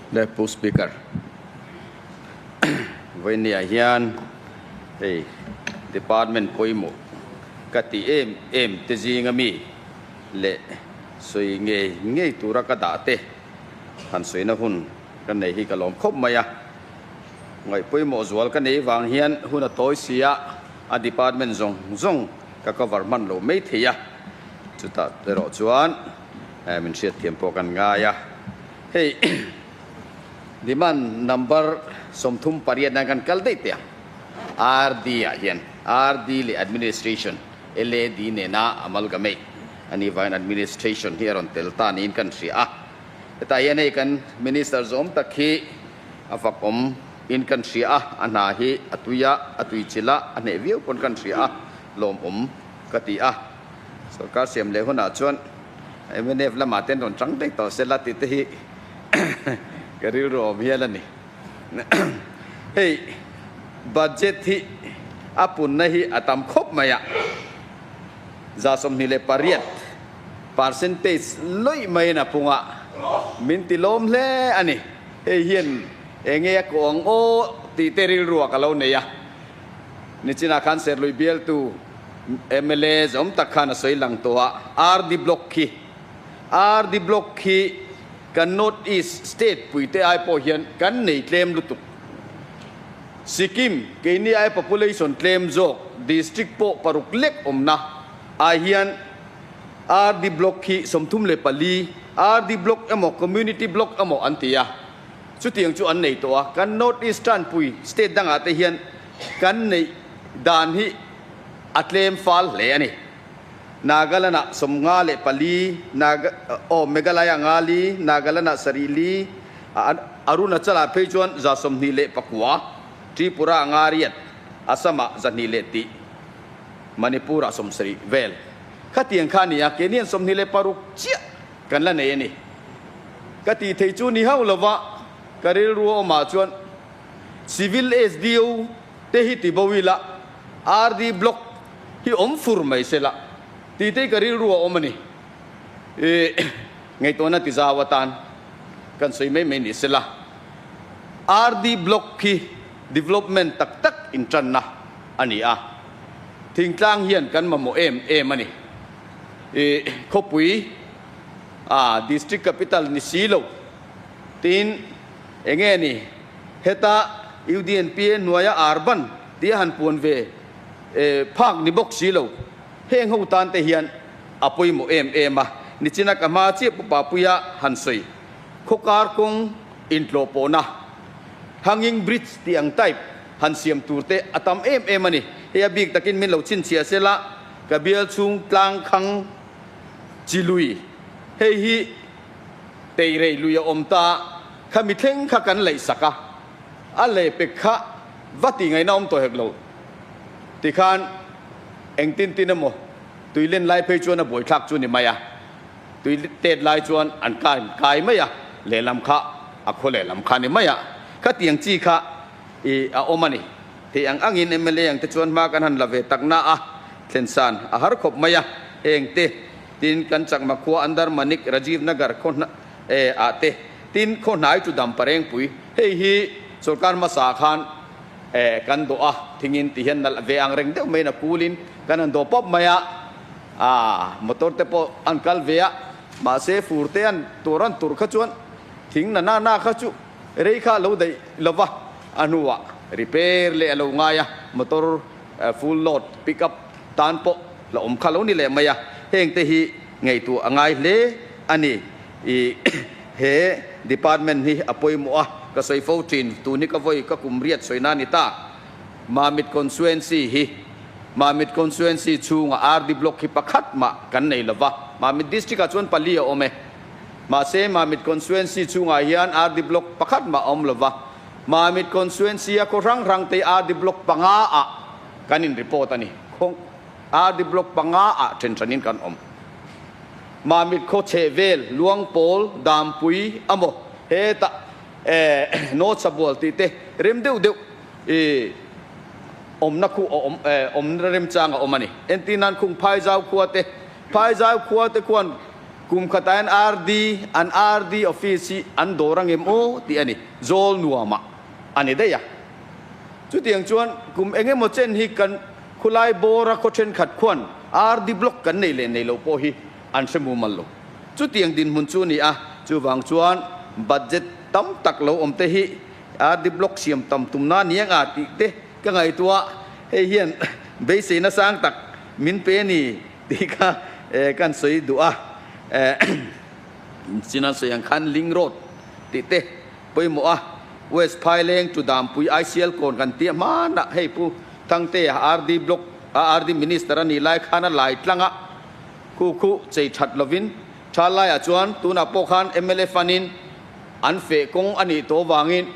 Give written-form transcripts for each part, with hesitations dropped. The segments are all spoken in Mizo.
Le Pu Speaker, vawinia hian hei department pawimawh ka tih em em te zinga mi leh sawi ngei ngei tura ka dah te han sawina hun ka nei hi ka lawm khawp mai a. Ngaih pawimawh zual ka nei vang hian hun a tawi si a, a department zawng zawng ka cover hman lo mai thei a, chutah erawh chuan min hriatthiam pawh kan ngai a. Hei demand number 38 nan kan kal daih teh ang. RD ah hian RD leh Administration, LAD nena amalgamate a nih vangin Administration hi a rawn tel ta niin kan hria a. Hetah hian hei kan Minister zawm tak hi a fak awm in kan hria a, a hna hi a tui a, a tui chilh a, a hneh viau pawn kan hria a, lawmawm ka ti a. Sorkar siam leh hunah chuan mnf lamah ten rawn chang daih tawh sela tih te hi ka rilru awm hial a ni. Hei budget hi a punna hi a tam khawp mai a, 28% percentage lawih maiin a pung a, min ti lawm hle a ni. Hei hian enge a kawh ang aw tih te rilru ah ka lo nei a, nichinah khan Serlui bialtu mla zawm tak khan a sawi lang tawh a, RD Block khi, RD Block khi kan North East state puite ai pawh hian kan nei tlem lutuk. Sikkim, keini ai population tlem zawk, district pawh paruk lek awmna ai hian RD Block khi 34, RD Block emaw Community Block emaw an ti a, chutiang chu an nei tawh a, kan North East tanpui state dangah te hian kan neih dan hi a tlem fal hle a ni. Nagaland-ah 54, Naga aw Meghalaya nga li, Nagaland-ah sarih li, Arunachal-ah phei chuan 29, Tripura-ah nga riat, Assam-ah 200 leh tih, Manipur-ah 70 vel. Khatiang kha a ni a, keini an 26 chiah kan la nei a ni. Ka tih theih chu ni hauh lova ka rilru a awmah chuan Civil SDO te hi ti bo ila RD Block hi awm fur mai se la tih te hi ka rilru a awm a ni. I ngaihtuahna ti zau atan kan sawi mai mai ni se la RD Block hi development tak tak intanna a ni a, thingtlang hian kan mamawh em em a ni. I khawpui a district capital ni si lo tin enge ni heta UDNPA hnuaia urban tia han puan ve phak ni bawk si lo heng ho tan te hian a pawimawh em em a, nichina ka hma chiah Pu Papuia han sawi khawkar kawng intlawhpawhna hanging bridge tih ang type han siam tur te a tam em em a ni. Hei a bik takin min lo chhinchhiah sela ka bial chhung tlang khang chi lui hei hi teirei lui a awm ta kha mi thleng kha kan leih sak a, a leh pek kha va tih ngaihna awm tawh hek lo tikhan engtin tin emaw tui len lai phei chuan a buaithlak chu ni mai a, tui tet lai chuan an kai kai mai a, lehlam kha a khaw lehlam kha ni mai a, khatiang chi kha i a awm a ni. Thei ang angin mla ang te chuan hma kan han la ve tak na a, thlen san a har khawp mai a, heng te tin kan chakma khua Andar Manik Rajiv Nagar khaw hna e ah te tin khaw hnai chu dam parengpui hei hi sorkar hmasa khan e kan dawh a, thingin ti hian nalh ve ang reng deuh maiin a kulin kan han dawh pawp mai a, a motor te pawh an kal ve a, mahse fur te an tur an tur kha chuan thing na na na kha chu Rei kha a lo daih lo va, a hnuah repair leh a lo ngai a, motor full load pick up tan pawh la awm kha lo ni leh mai a, heng te hi ngaihtuah a ngai hle a ni. I he department hi a pawimawh a, ka sawi fo thin, tun hi ka vawi ka kum riat sawi na ni ta. Mamit Constituency hi Mamit Constituency chhunga RD Block hi pakhat mah kan nei lo va, Mamit District ah chuan pali a awm e. Mahse, Mamit Constituency chhungah hian RD Block pakhat mah a awm lo va, Mamit Constituency a khaw hrang hrang te RD Block panga ah kan in report a ni. Khaw RD Block panga ah then hranin kan awm. Mamit khaw chheh vel, Luangpawl, Dampui amaw hetah eh North Sabual tih te rem deuh deuh i awmna khu a awm eh awmna remchang a awm a ni. Entirnan khung Phaizau khua te, Phaizau khua te khuan. Kum khatah hian RD, an RD office hi an dawr ang em aw tih a ni. Zawl nuamah a ni daih a. Chutiang chuan kum eng emaw chen hi kan khulai bawra khaw thenkhat khuan RD block kan nei leh nei lo pawh hi an hre mumal lo. Chutiang dinhmun chu a ni a, chuvang chuan budget tam tak lo awm te hi RD block siam tam tumna ni ang a tih te ka ngaihtuah. Hei hian beiseina sang tak min pe a ni tih kha kan sawi duh a. China sawi ang khan Link Road tih te pawimawh a, West Phaileng to Dampui ICL kawn kan tih a hmanah hei Pu Thangtea RD Block a RD Minister a nih lai khan a lai tlang a, khu khu chei that lovin tha laiah chuan tunah pawh khan mla fund in an feh kawng a nih tawh vangin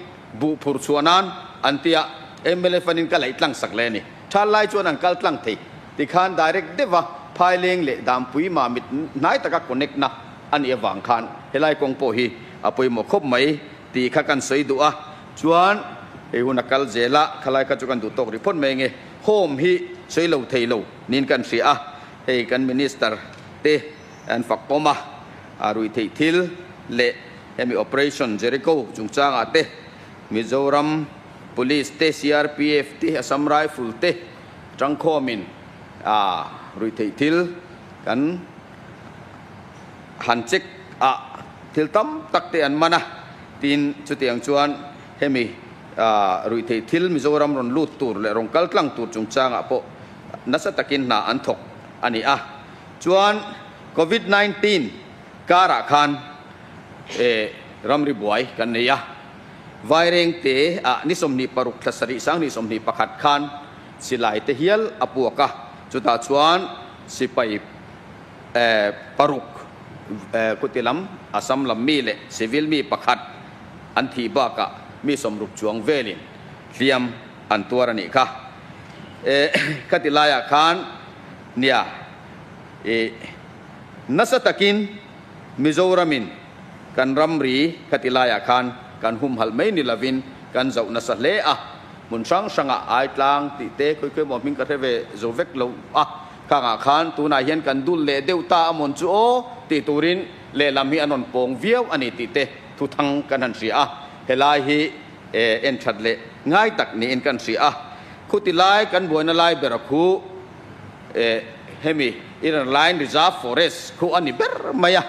buh phur chhuah nan an ti a, mla fund in ka laih tlang sak leh a ni. Tha lai chuan an kal tlang thei tikhan direct deuh a Phaileng leh Dampui Mamit hnai taka connect na a nih avang khan helai kawng pawh hi a pawimawh khawp mai tih kha kan sawi duh a, chuan hei hun a kal zel a, khalai kha chu kan duh tawk rih phawt mai nge, home hi sawi lo thei lo niin kan hria a, hei kan minister te an fak pawm a, a ruih theih thil leh hemi operation Jericho chungchangah te Mizoram police te, CRPF te, Assam Rifle te tangkhawmin a ruih theih thil kan han check a thil tam tak te an man a, tin chutiang chuan hemi ruih theih thil Mizoram rawn lut tur leh rawn kal tlang tur chungchangah pawh nasa takin hna an thawk a ni a. Chuan Covid 19 karah khan ramri buai kan nei a, Vairengte ah ni 26 thla sarih sang ni 21 khan silai te hial a puak a, chutah chuan sipai Paruk khuti lam Assam lam mi leh civil mi pakhat an thih bakah mi 60 chuang velin hliam an tuar a nih kha. Khati laiah khan nia i nasa takin Mizoramin kan ramri khati laiah khan kan humhalh mai ni lovin kan zoh nasa hle a, hmun hrang hrangah Aitlang tih te khawi khawi maw hming ka hre ve zo vek lo a. Khangah khan tunah hian kan dul leh deuh ta a mawn chu aw tih turin lehlam hi an rawn pawng viau a ni tih te thuthang kan han hria a, helai hi en that leh ngai tak niin kan hria a. Khuti lai kan buaina lai ber a khu hemi Inner Line Reserve Forest khu a ni ber mai a,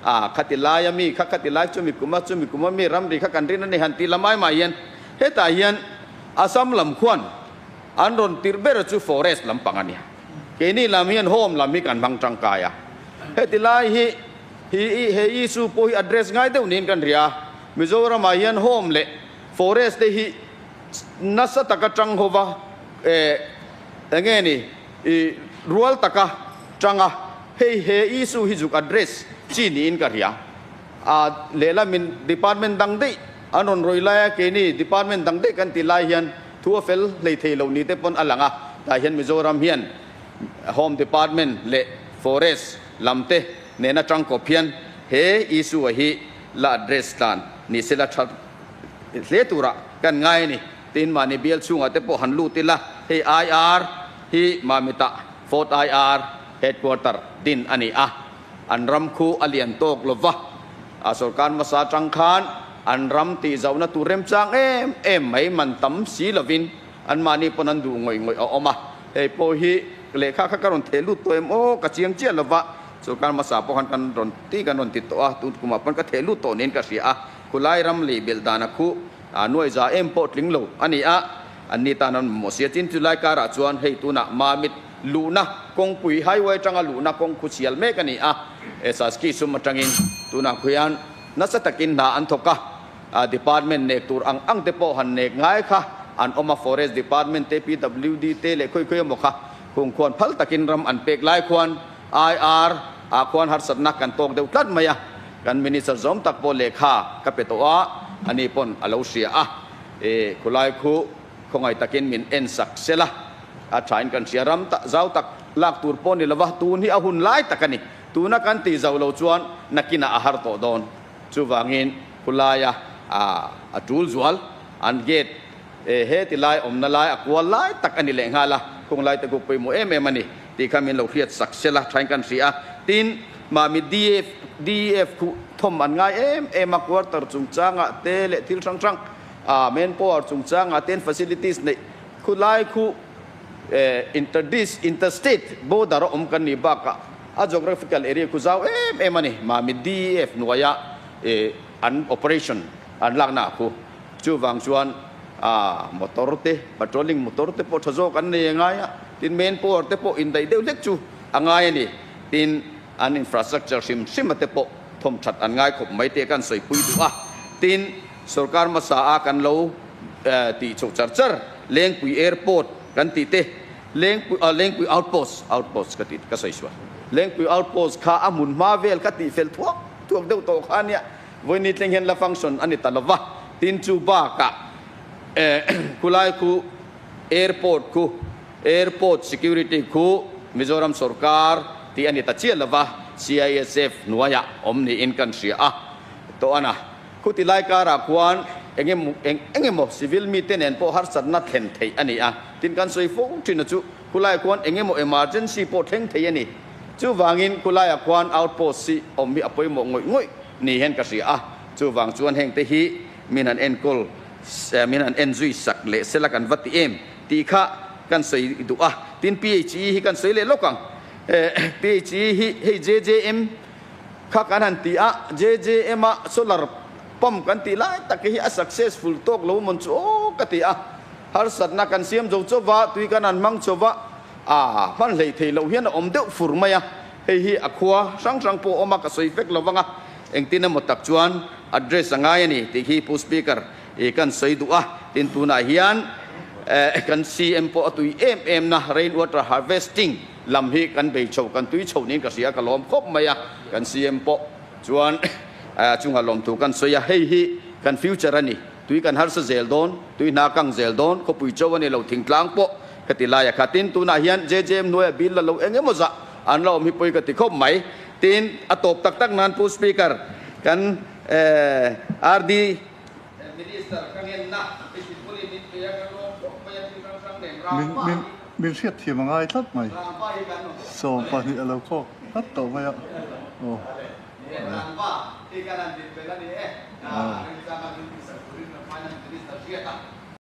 a khati laia mi kha khati lai chumi kuma chumi kuma mi ramri kha kan rin a ni han tih lamai mai hian hetah hian Assam lam khuan An rawn tirh ber chu forest lampang a nia. Keini lam hian home lam hi kan hmang tangkai a. Heti lai hi hi he issue pawh hi address ngai deuh niin kan hria a. Mizoramah hian home leh forest te hi nasa taka tang hova eh enge ni i rual taka tang a. Hei he issue hi zuk address chi niin ka hria. A lehlamin department dang daih an rawn rawih lai a, keini department dang daih kan tih lai hian Thu a fel hlei thei lo ni te pawn a lang a, tah hian Mizoram hian Home Department leh Forest lam te nena tangkawp hian he issue a hi la address tlan ni se la tha hle turah kan ngai a ni. Tin, mahni bial chhungah te pawh han lut ila, hei IR hi Mamitah Fourth IR Headquarter din a ni a, An ram khu a lian tawk lo va, a sorkar hmasa atang khan an ram tih zauhna tur remchang em em mai man tam si lovin anmahni pawn an duh ngawih ngawih a awm a. Hei pawh hi lehkha kha ka rawn theh lut tawh em aw, ka chiang chiah lo va, sorkar hmasa pawh khan kan rawn ti kan rawn ti tawh a, tun kumah pawn ka theh lut tawh niin ka hria a, khulai ram lei belh dana khu nuai za em pawh tling lo a ni a, anni tan an mamawh si a, tin chulai karah chuan hei tunah Mamit Luhna kawngpui, highway atanga luhna kawng khu chhial mek a ni a, Saski sum atangin tunah khian nasa takin hna an thawk a, department nek tur ang ang te pawh han nek ngai kha an awm a, forest department te, PWD te leh khawi khawi emaw kha khung khuan phal takin ram an pek lai khuan IR ah khuan harsatna kan tawk deuh tlat mai a, kan minister zawm tak pawh lehkha ka pe tawh a, ani pawn a lo hria a, khulai khu Khawngaih takin min en sak sel a, a thain kan hria. Ram zau tak lak tur pawh ni lova, tun hi a hun lai tak a ni. Tuna kan tih zau lo chuan nakinah a har tawh dawn. Chuvangin khulaia a tul zual, an gate he ti lai awmna lai a kual lai tak a ni lehnghal a, khung lai te khu pawimawh em em a ni tih kha min lo hriat sak sel a, thain kan hria. Tin. Tin, Mami DF, DEF khu thawm an ngai em em a, quarter chungchangah te leh thil hrang hrang, ah manpower chungchangah te an facilities neih khu lai khu interdis, interstate border a awm kan nih bakah a geographical area khu zau em em a ni. Mami DEF hnuaia an operation an lakna ah khu chuvang chuan ah motor te, patrolling motor te pawh tha zawk an nei a ngai a, tin manpower te pawh indaih deuh hlek chu a ngai a ni. Tin, an infrastructure hrim hrim a te pawh thawm that an ngai khawp mai tih kan sawipui duh a. Tin, sorkar hmasa a kan lo tih chhoh char char Lengpui Airport kan tih te, Lengpui ah Lengpui Outpost, Outpost ka tih ka sawi sual. Lengpui Outpost kha a hmun hma vel ka tih fel thuak thuak deuh tawh kha ania, vawiin thleng hian la function a ni ta lo va. Tin, chu bakah khulai khu Airport khu Airport security khu Mizoram sorkar tih a ni ta chiah lova, CISF hnuaiah awm niin kan hria a. Tawh ana, khuti lai karah khuan eng eng engemaw civil mite nen pawh harsatna thlen theih a ni a, tin kan sawi fo thin a chu khulaiah khuan eng emaw emergency pawh thleng thei a ni. Chuvangin khulaiah khuan outpost hi awm hi a pawimawh ngawih ngawih ni hian ka hria a, chuvang chuan hengte hi min han enkawl min han enzui sak leh sela kan va ti em? Tih kha kan sawi duh a, tin PHE hi kan sawi leh lawk ang. PHE hi hei JJM kha kan han ti a, JJM a solar pump kan tih lai tak hi a successful tawk lo mawn chu aw ka ti a, harsatna kan siam zo chauh va, tui kan han hmang chauh va, a hman hlei thei loh hian a awm deuh fur mai a, hei hi a khua hrang hrang pawh a awm a, ka sawi vek lo vang a, engtin emaw tak chuan address a ngai a ni tih khi Pu Speaker I kan sawi duh a, tin tunah hian kan CM pawh a tui em em na rain water harvesting lam hi kan bei chho, kan tui chho niin ka hria, ka lawm khawp mai a, kan CM pawh chuan a chunga lawmthu kan sawi a, hei hi kan future a ni, tui kan harsa zel dawn, tui hna kang zel dawn, khawpui cho a ni lo, thingtlang pawh ka ti lai a kha, tin tunah hian JJM hnuaia bill la lo eng emaw zah an la awm hi pawi ka ti khawp mai, tin a tawp tak tak nan Pu Speaker kan RD. Minister ka ngenna hei pawlin min pe a, ka lawm khawp mai a, thil hrang hrang nen rangva hi. Min hriat thiam a ngai tlat mai. Rangva hi kan awm. 20 a lo kawk tlat tawh mai a. Aw. Ni e, rangva hi kan han din fel a ni e. Remchanga min tihsak turin kan Finance Minister hriat a.